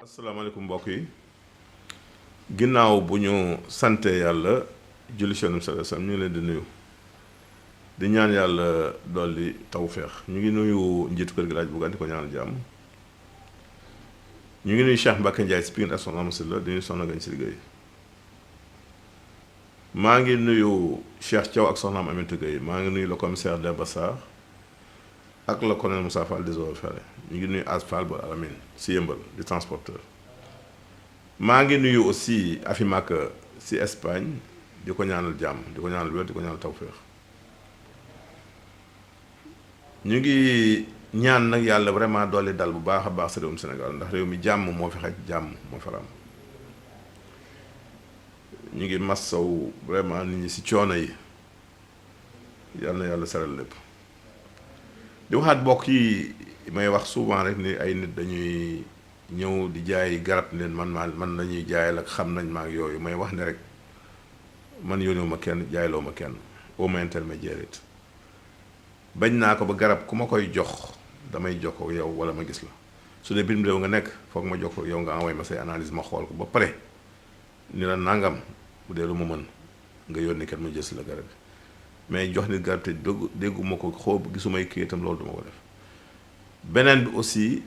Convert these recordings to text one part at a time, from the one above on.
asalaamaaleykum mbokk yi ginnaaw bu ñu sante yàlla julli ci Yonent bi sallallahu alayhi wasallam ñu ngi leen di nuyu di ñaan yàlla dolli tawféex ñu ngi nuyu njiitu kër gi laaj bu di ko ñaanal jàmm ñu ngi nuyu Cheikh Mbacke Ndiaye si Pikine ak Soxna Moussa la di nuyu Soxna Gagne si liggéey maa ngi nuyu Cheikh Thiaw ak Soxnaam Aminata Gueye maa ngi nuyu le commissaire Demba Sarr ak le colonel Moussa Fall des eaux et forêts ñu ngi nuyu Asfal ba Alamine si yëmbal di transporteur maa ngi nuyu aussi Afimak si Espagne di ko ñaanal jàmm di ko ñaanal wér di ko ñaanal tawféex ñu ngi ñaan nag yàlla vraiment doole dal bu baax a baax sa réewum Sénégal ndax réew mi jàmm moo fi xaj jàmm moo faram ñu ngi massaw vraiment nit ñi si coono yi yàlla na yàlla seral lépp di waxaat bokk yi may wax souvent rek ni ay nit dañuy ñëw di jaay garab leen man lañuy jaayal ak xam nañ ma ak yooyu may wax ne rek man yónnewu ma kenn jaayloo ma kenn au moins intermédiaire it bañ naa ko ba garab ku ma koy jox damay jokkoo ak yow wala ma gis la su dee bitim réew nga nekk foog ma jokkoo ak yow nga envoyé ma say analyse ma xool ko ba pare ni la nangam bu dee lu ma mën nga yónni kenn ma jës la garab bi mais jox nit garab te dégguma ko xoo gisumay këyitam loolu duma ko def beneen bi aussi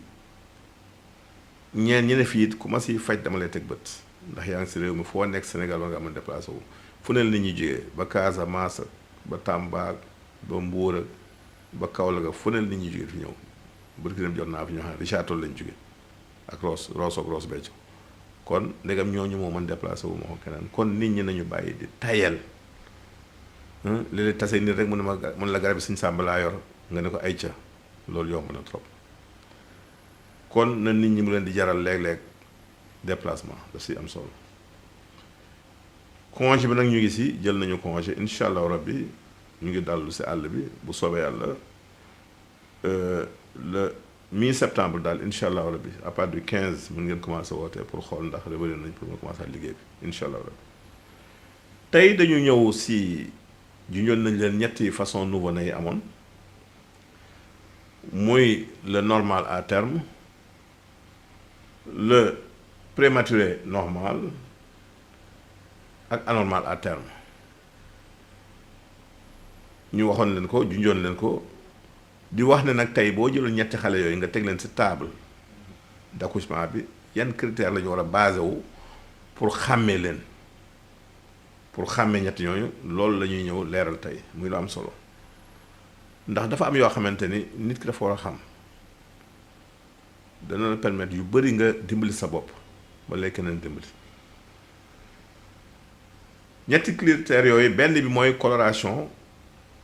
ñeen ñi ne fii it ku ma siy faj dama lay teg bët ndax yaa ngi si réew mi foo nekk Sénégal war nga am a déplacé wu fu ne la ñuy jógee ba Casamance ba Tamba ba Mbuur ba Kaolack fu ne la ñuy jógee fi ñëw bërki dem jot naa fi ñoo xam ne Richard Toll lañ jóge ak Ross Béthio kon ndegam ñooñu moo mën déplacé wu ma ko keneen kon nit ñi nañu bàyyi di tayal léeg-léeg tase nit rek mun la garab bi suñ Samba laa yor nga ne ko ay ca loolu yomb na trop kon na nit ñi mu leen di jaral léeg-léeg déplacement daf si am solo congé bi nag ñu ngi si jël nañu congé incha allah rabbi ñu ngi dallu si àll bi bu soobee yàlla le mi-septembre daal incha allah rabbi à partir du 15 mën ngeen commencé wootee pour xool ndax réveillé nañ pour nga commencé liggéey bi incha allah rabbi tey dañu ñëw si junjoon nañ leen ñetti façon nouveau-nés yi amoon muy le normal à terme le prématuré normal ak anormal à terme ñu waxoon leen ko junjoon leen ko di wax ne nag tey boo jëloon ñetti xale yooyu nga teg leen ci table d'accouchement bi yan critères la ñu war a basé wu pour xàmmee leen pour xàmmee ñetti ñooñu loolu la ñuy ñëw leeral tey muy lu am solo ndax dafa am yoo xamante ni nit ki dafa war a xam dana la permettre yu bari nga dimbali sa bopp ba léegi keneen dimbali ñetti critères yooyu benn bi mooy coloration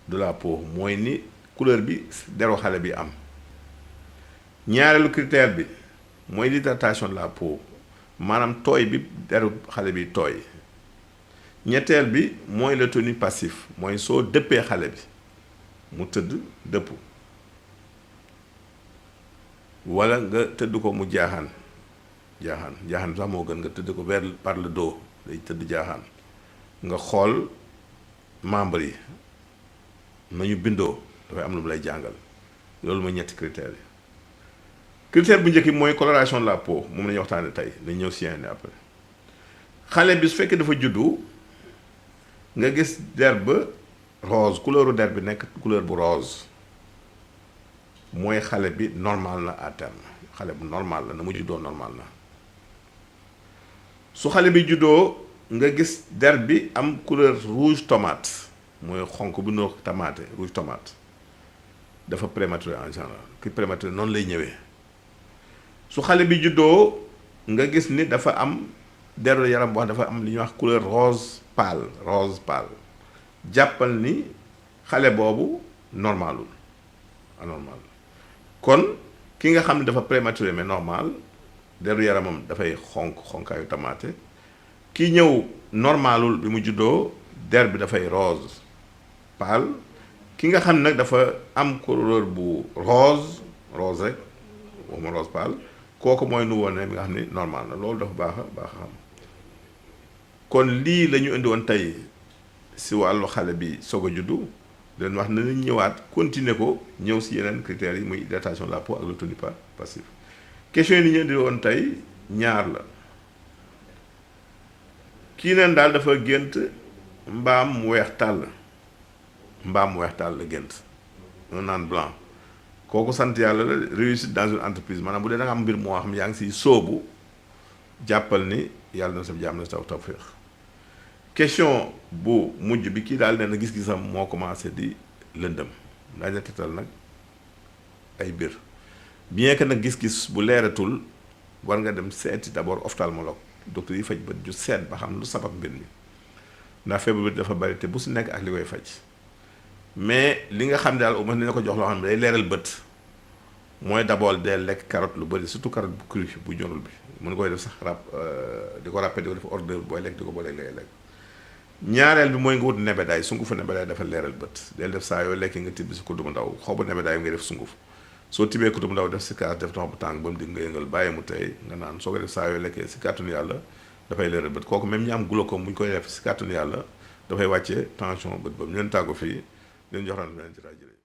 de la peau mooy ni couleur bi deru xale bi am ñaareelu critère bi mooy l'hydratation de la peau maanaam tooy bi deru xale bi tooy ñetteel bi mooy le tonu passif mooy soo dëppee xale bi mu tëdd dëpp wala nga tëdd ko mu jaaxaan sax moo gën nga tëdd ko vers par le dos day tëdd jaaxaan nga xool membre yi nañu bindoo dafay am lu mu lay jàngal loolu mooy ñetti critères yi critère bu njëkk bi mooy coloration de la peau moom la ñuy waxtaane tey dañ ñëw si yenn après xale bi su fekkee dafa juddu nga gis der ba rose couleuru der bi nekk couleur bu rose mooy xale bi normal na à terme xale bu normal la na mu juddoo normal na su xale bi juddoo nga gis der bi am couleur rouge tomate mooy xonk bu noo tomate rouge tomate dafa prématuré en général ki prématuré noonu lay ñëwee su xale bi juddoo nga gis ni dafa am deru yaram boo xam dafa am li ñuy wax couleur rose pâle jàppal ni xale boobu normalul anormal kon ki nga xam ne dafa prématuré mais normal deru yaramam dafay xonkaayu tamaate ki ñëw normalul bi mu juddoo der bi dafay rose pâle ki nga xam ne nag dafa am couleur bu rose rek waxuma rose pâle kooku mooy nouveau-né bi nga xam ne normal na loolu dafa baax a xam kon lii la ñu indi woon tey si wàllu xale bi soog a juddu leen wax na nañ ñëwaat continuer ko ñëw si yeneen critères yi muy hydratation de la peau ak le tonu passif question yi ni ñu indi woon tey ñaar la kii neen daal dafa gént mbaam mu weex tàll mbaam mu weex tàll la gént un âne blanc kooku sant yàlla la réussite dans une entreprise maanaam bu dee da nga am mbir moo xam yaa ngi siy sóobu jàppal ni yàlla na sa jaam na taw tawféex question bu mujj bi kii daal nee na gis-gisam moo commencé di lëndëm daañu la tetal nag ay mbir bien que nag gis-gis bu leeratul war nga dem seeti d'abord ophtalmologue docteur yi faj bët ju seet ba xam lu sabab mbir mi ndax feebar bi dafa bari te bu si nekk ak li koy faj mais li nga xam ne daal au moins dina ko jox loo xam ne day leeral bët mooy d'abord day lekk carotte lu bëri surtout carotte bu cru bu ñorul bi mën koy def sax di ko ràppe di ko def ordre booy lekk di ko boolee ngay lekk ñaareel bi mooy nga wut nebedaay sungufu nebedaay dafa leeral bët del def saa yoo lekk nga tibb si kuddu bu ndaw xobu nebedaay nga def sunguf soo tibbee kuddu bu ndaw def si kaas def ndox bu tàng ba mu dig nga yëngal bàyyi mu tey nga naan soo ko def saa yoo lekkee si kàttanu yàlla dafay leeral bët kooku même ñi am glaucome bu ñu koy def si kàttanu yàlla dafay wàccee tension bët boobu ñu leen tàggu fii leen jox ran beneen ci rajo